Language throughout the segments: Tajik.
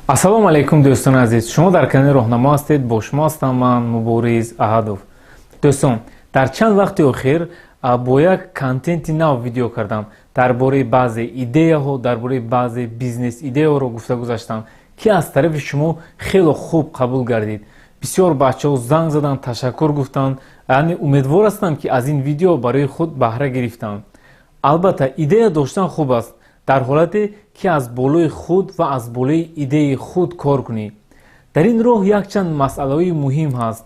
Ассалому алайкум, дӯстони азиз. Шумо дар канали Роҳнамо ҳастед. Бо шумо ҳастам ман, Мубориз Аҳадов. Дӯстон, дар чанд вақти охир бо як контенти нав видео кардам. Дар бораи баъзе идеяҳо, дар бораи баъзе бизнес идеяҳоро гуфта гузаштам, ки аз тарафи шумо хело хуб қабул гардид. Бисёр бачаҳо занг заданд, ташаккур гуфтанд. Яъне умедвор ҳастам, ки аз ин видео барои худ баҳра гирифтанд. Албатта, идея доштан хуб аст, дар ҳолате ки аз болои худ ва аз болои идеяи худ кор кунӣ. Дар ин роҳ якчанд масъалаҳои муҳим ҳаст.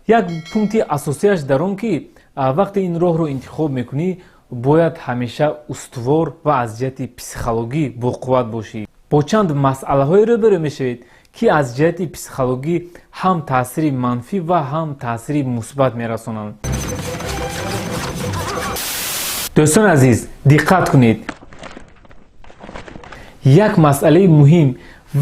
Як пункти асосияш дар он, ки вақте ин роҳро интихоб мекунӣ, бояд ҳамеша устувор ва аз ҷиҳати психологӣ боқувват бошӣ. Бо чанд масъалаҳое рӯберӯ мешавед, ки аз ҷиҳати психологӣ ҳам таъсири манфӣ ва ҳам таъсири мусбат мерасонанд. Дӯстони азиз, диққат кунед. Як масъалаи муҳим: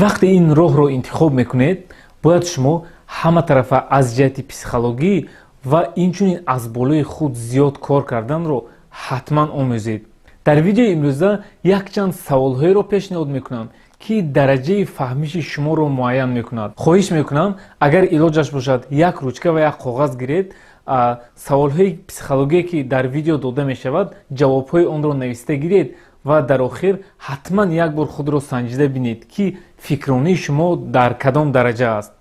вақте ин роҳро интихоб мекунед, бояд шумо ҳама тарафа аз ҷиҳати психологӣ ва инчунин аз болои худ зиёд кор карданро ҳатман омӯзед. Дар видеои имрӯза якчанд саволҳоеро пешниҳод мекунам, ки дараҷаи фаҳмиши шуморо муайян мекунад. Хоҳиш мекунам, агар илоҷаш бошад, як ручка ва як коғаз гиред. Саволҳои психологие, ки дар видео дода мешавад, ҷавобҳои онро нависта гиред ва дар охир ҳатман як бор худро санҷида бинед, ки фикронии шумо дар кадом дараҷа аст.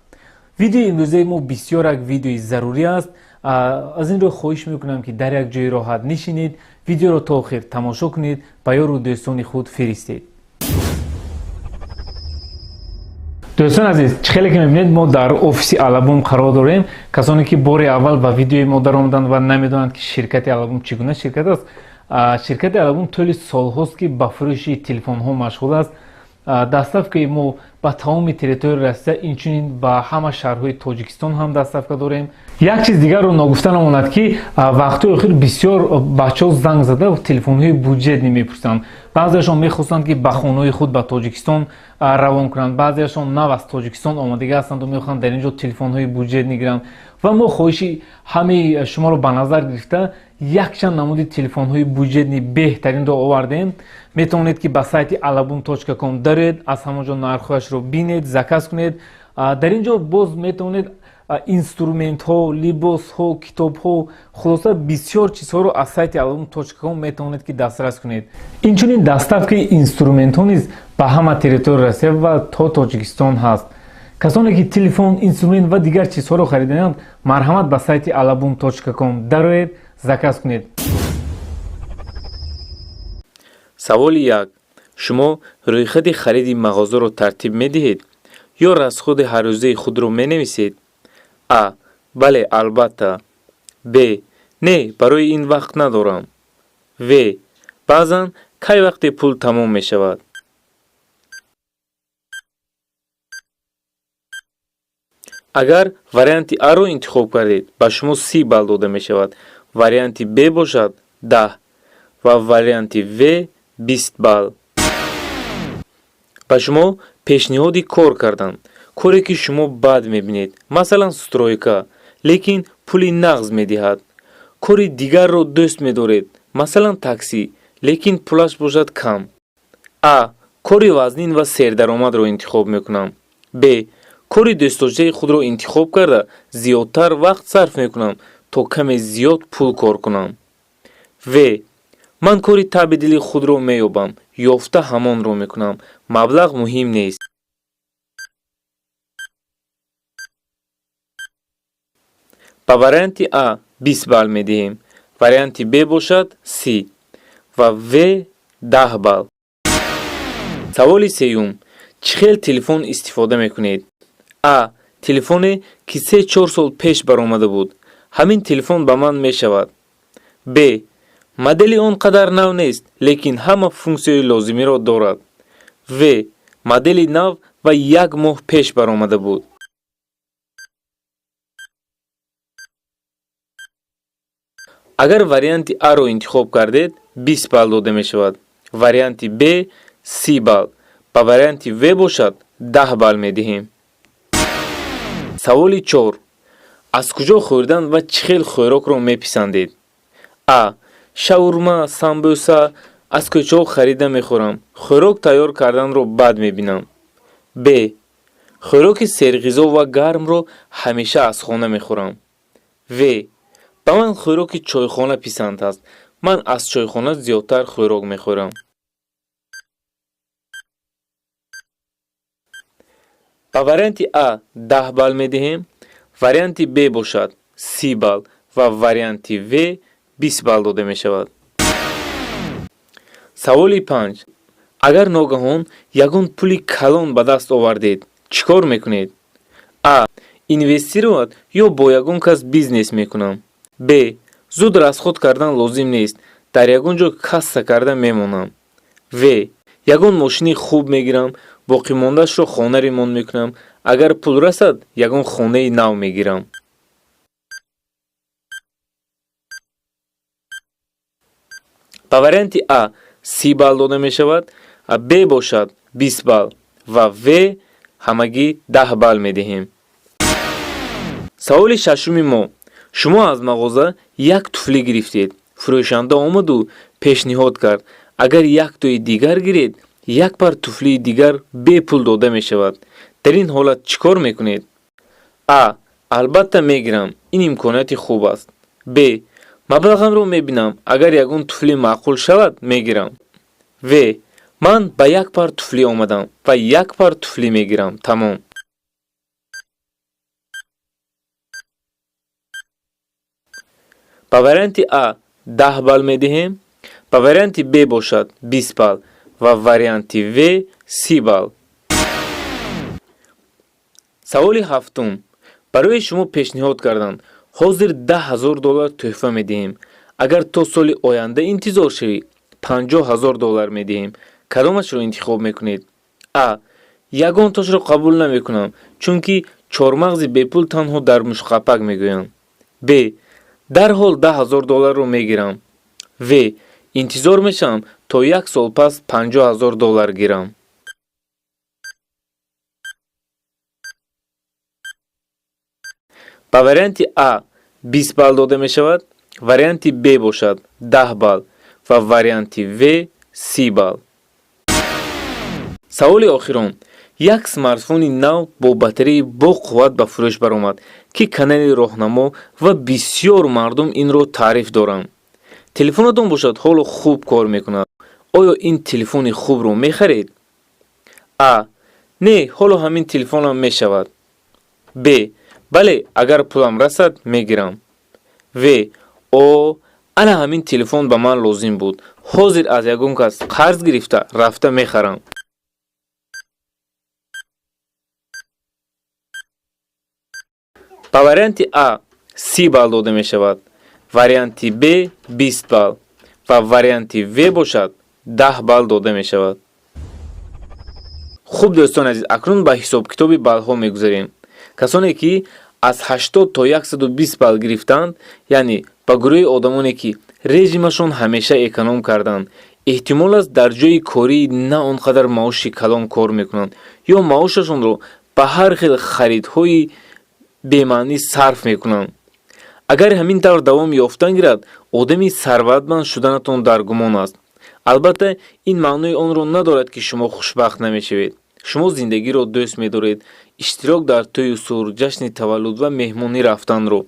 Видеои имрӯзаи мо бисёр як видеои зарурӣ аст. Аз ин рӯ хоҳиш мекунам, ки дар як ҷои роҳат нишинед, видеоро то охир тамошо кунед, ба ёру дӯстони худ фиристед. Дӯстони азиз, чӣ хеле ки мебинед, мо дар офиси Алабум қарор дорем. Касоне ки бори аввал ба видеои мо даромаданд ва намедонанд, ки ширкати Алабум чӣ гуна ширкат аст, ширкати Алабум тӯли солҳост, ки ба фурӯши телефонҳо машғул аст. Доставкаи мо ба тамоми территорияи Россия, инчунин ба ҳама шаҳрҳои Тоҷикистон ҳам доставка дорем. Як чиз дигарро ногуфта намонад, ки вақтҳои охир бисёр бачаҳо занг зада телефонҳои бюджетный мепурсанд. Баъзеашон мехостанд, ки ба хонаҳои худ ба Тоҷикистон равон кунанд, баъзеашон нав аз Тоҷикистон омадагӣ ҳастанду мехоҳанд дар ин ҷо телефонҳои бюджетный гиранд. Ва мо хоҳиши ҳамаи шуморо ба назар гирифта, якчанд намуди телефонҳои бюджетный беҳтаринро овардем. Метавонед, ки ба сайти alabum.com даред, аз ҳамон ҷо нархҳояшро бинед, заказ кунед. Дар ин ҷо боз метавонед инструментҳо, либосҳо, китобҳо, хулоса, бисёр чизҳоро аз сайти alabum.com метавонед, ки дастрас кунед. Инчунин доставкаи инструментҳо низ ба ҳама территорияи Россия ва то Тоҷикистон ҳаст. Касоне ки телефон, инструмент ва дигар чизҳоро харидаанд, марҳамат, ба сайти alabum.com дароед, заказ кунед. Саволи як: шумо рӯйхати хариди мағозаро тартиб медиҳед ё расходи ҳаррӯзаи худро менависед? А: бале, албатта. Б: не, барои ин вақт надорам. В: баъзан, кай вақте пул тамом мешавад. Агар варианти Аро интихоб кардед, ба шумо 30 балл дода мешавад, варианти Б бошад 10 ва варианти В 20 балл. Ба шумо пешниҳоди кор карданд, коре ки шумо бад мебинед, масалан стройка, лекин пули нағз медиҳад. Кори дигарро дӯст медоред, масалан таксӣ, лекин пулаш бошад кам. А: кори вазнин ва сердаромадро интихоб мекунам. Б: кори дӯстдоштаи худро интихоб карда, зиёдтар вақт сарф мекунам, то каме зиёд пул кор кунам. В: ман кори таъби дили худро меёбам, ёфта ҳамонро мекунам, маблағ муҳим нест. Ба варианти А 20 балл медиҳем, варианти Б бошад 30 ва В 10 балл. Саволи сеюм: чӣ хел телефон истифода мекунед? А: телефоне, ки 3-4 сол пеш баромада буд, ҳамин телефон ба ман мешавад. Б: модели он қадар нав нест, лекин ҳама функсияи лозимиро дорад. В: модели нав ва як моҳ пеш баромада буд. Агар варианти Аро интихоб кардед, 20 балл дода мешавад, варианти Б 30 балл, ба варианти В бошад 10 балл медиҳем. Саволи чор: аз куҷо хӯрдан ва чӣ хел хӯрокро меписандед? А: шаурма, самбӯса, аз кӯчаҳо харида мехӯрам, хӯрок тайёр карданро бад мебинам. Б. Хӯроки серғизо ва гармро ҳамеша аз хона мехӯрам. В. Ба ман хӯроки чойхона писанд аст. Ман аз чойхона зиёдтар хӯрок мехӯрам. Ба варианти А 10 балл медиҳем, варианти Б бошад 30 балл ва варианти В 20 балл дода мешавад. Саволи 5. Агар ногаҳон ягон пули калон ба даст овардед, чӣ кор мекунед? А. Инвестировать ё бо ягон кас бизнес мекунам. Б. Зуд расход кардан лозим нест, дар ягон ҷо касса карда мемонам. В. Ягон мошини хуб мегирам, боқимондаашро хона ремонт мекунам. Агар пул расад, ягон хонаи нав мегирам. Ба варианти А 30 балл дода мешавад, Б бошад 20 балл ва В ҳамагӣ 10 балл медиҳем. Саволи шашуми мо. Шумо аз мағоза як туфлӣ гирифтед. Фурӯшанда омаду пешниҳод кард: агар яктои дигар гиред, як пар туфлии дигар бепул дода мешавад. Дар ин ҳолат чӣ кор мекунед? А. Албатта мегирам, ин имконияти хуб аст. Б. Маблағамро мебинам, агар ягон туфлӣ маъқул шавад, мегирам. В. Ман ба як пар туфлӣ омадам ва як пар туфлӣ мегирам, тамом. Ба варианти А 10 балл медиҳем, ба варианти Б бошад 20 балл ва варианти В 30 балл. Саволи ҳафтум. Барои шумо пешниҳод карданд: ҳозир 10 000 доллар тӯҳфа медиҳем. Агар то соли оянда интизор шавӣ, 50 000 доллар медиҳем. Кадомашро интихоб мекунед? А. Ягонтошро қабул намекунам, чунки чормағзи бепул танҳо дар мушқапак мегӯянд. Б. Дарҳол 10 000 долларро мегирам. В. Интизор мешавам то як сол пас 50 000 доллар гирам. Ба варианти А 20 балл дода мешавад, варианти Б бошад 10 балл ва варианти В 30 балл. Саволи охирон. Як смартфони нав бо батареи боқувват ба фурӯш баромад, ки канали роҳнамо ва бисёр мардум инро таъриф доранд. Телефонатон бошад ҳоло хуб кор мекунад. Оё ин телефони хубро мехаред? А. Не, ҳоло ҳамин телефонам мешавад. Б. Бале, агар пулам расад, мегирам. В. О, ана ҳамин телефон ба ман лозим буд. Ҳозир аз ягон кас қарз гирифта рафта мехарам. Ба варианти А 30 балл дода мешавад, варианти Б 20 балл ва варианти В бошад 10 балл дода мешавад. Хуб, дӯстони азиз, акнун ба ҳисобкитоби баллҳо мегузарем. Касоне ки аз 80 то 120 балл гирифтанд, яъне ба гурӯҳи одамоне ки режимашон ҳамеша эконом карданд, эҳтимол аст дар ҷойи кории на он қадар маоши калон кор мекунанд ё маошашонро ба ҳар хел харидҳои бемаънӣ сарф мекунанд. Агар ҳамин тавр давом ёфтан гирад, одами сарватманд шуданатон дар гумон аст. Албатта, ин маънои онро надорад, ки шумо хушбахт намешавед. Шумо зиндагиро дӯст медоред, иштирок дар тӯю сур, ҷашни таваллуд ва меҳмонӣ рафтанро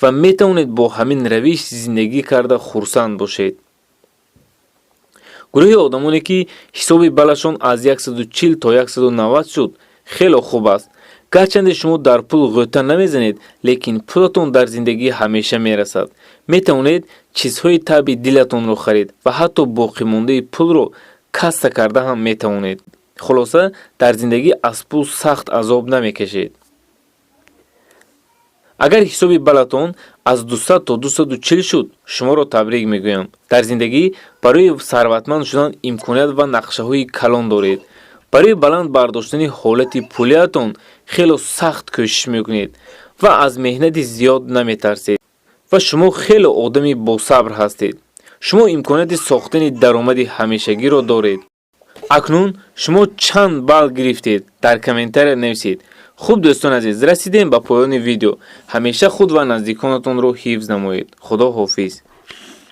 ва метавонед бо ҳамин равиш зиндагӣ карда хурсанд бошед. Гурӯҳи одамоне ки ҳисоби баллашон аз 140 то 190 шуд, хело хуб аст. Гарчанде шумо дар пул ғӯта намезанед, лекин пулатон дар зиндагӣ ҳамеша мерасад. Метавонед чизҳои таъби дилатонро харид ва ҳатто боқимондаи пулро касса карда ҳам метавонед. Хулоса, дар зиндагӣ аз пул сахт азоб намекашед. Агар ҳисоби баллатон аз 200 то 240 шуд, шуморо табрик мегӯям. Дар зиндагӣ барои сарватманд шудан имконият ва нақшаҳои калон доред. Барои баланд бардоштани ҳолати пулиятон хело сахт кӯшиш мекунед ва аз меҳнати зиёд наметарсед ва шумо хело одами босабр ҳастед. Шумо имконияти сохтани даромади ҳамешагиро доред. Акнун шумо чанд балл гирифтед, дар комментария нависед. Хуб, дӯстони азиз, расидем ба поёни видео. Ҳамеша худ ва наздиконатонро ҳифз намоед. Худо ҳофиз.